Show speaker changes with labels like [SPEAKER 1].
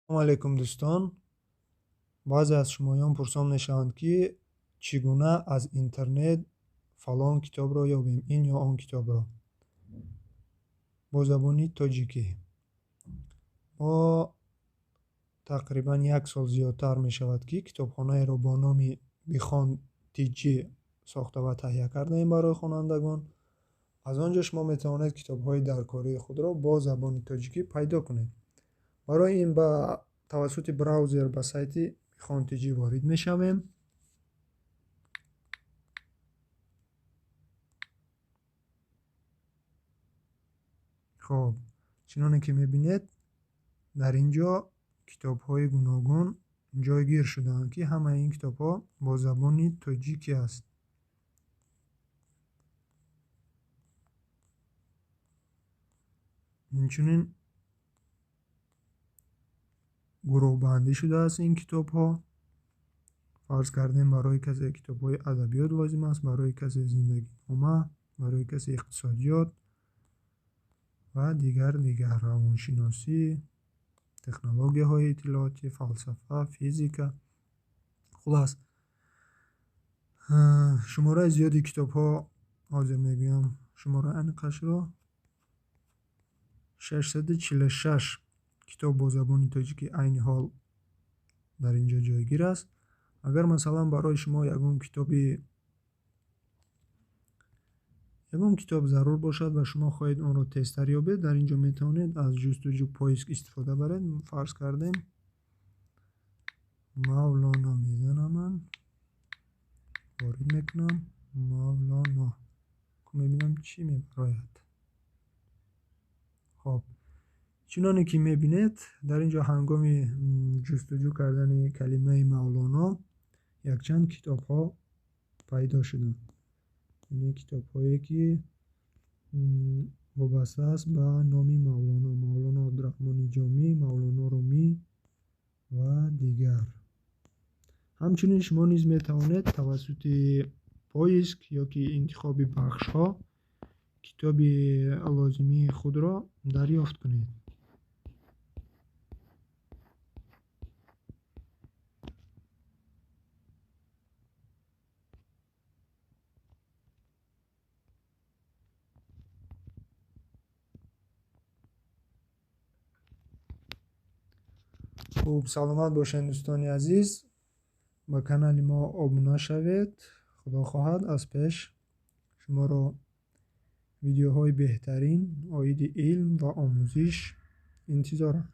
[SPEAKER 1] Салому алайкум, дӯстон. Баъзе аз шумоён пурсон мешаванд, ки чӣ гуна аз интернет фалон китобро ёбем, ин ё он китобро бо забони тоҷикӣ. Мо тақрибан як сол зиёдтар мешавад, ки китобхонаеро бо номи Бихон Тиҷӣ сохта ва таҳия кардаем барои хонандагон. Аз он ҷо шумо метавонед китобҳои даркории худро бо забони тоҷикӣ пайдо кунед. Барои ин ба тавассути браузер ба сайти Бихон Тиҷӣ ворид мешавем. Хоб, чуноне ки мебинед, дар ин ҷо китобҳои гуногун ҷойгир шудаанд, ки ҳамаи ин китобҳо бо забони тоҷикӣ аст. Инчунин гурӯҳбандӣ шудааст ин китобҳо. Фарз кардем, барои касе китобҳои адабиёт лозим аст, барои касе зиндагинома, барои касе иқтисодиёт ва дигар дигар, равоншиносӣ, технологияҳои иттилоотӣ, фалсафа, физика. Хулас, шумораи зиёди китобҳо, ҳозир мегӯям шумораи аниқашро, 646 китоб бо забони тоҷикӣ айни ҳол дар ин ҷо ҷойгир аст. Агар масалан барои шумо ягон китоб зарур бошад ва шумо хоҳед онро тезтар ёбед, дар ин ҷо метавонед аз ҷустуҷӯ, поиск истифода баред. Фарз кардем, Мавлоно мезанам, ман ворид мекунам Мавлоно, мебинам чӣ мебарояд. Хоб, чуноне ки мебинед, дар ин ҷо ҳангоми ҷустуҷӯ кардани калимаи Мавлоно якчанд китобҳо пайдо шуданд, яъне китобҳое ки вобаста аст ба номи Мавлоно, Мавлоно Абдураҳмони Ҷомӣ, Мавлоно Румӣ ва дигар. Ҳамчунин шумо низ метавонед тавассути поиск ё ки интихоби бахшҳо китоби лозимии худро дарёфт кунед. Хуб, саломат бошед, дӯстони азиз. Ба канали мо обуна шавед. Худо хоҳад, аз пеш шуморо видеоҳои беҳтарин оиди илм ва омӯзиш интизоранд.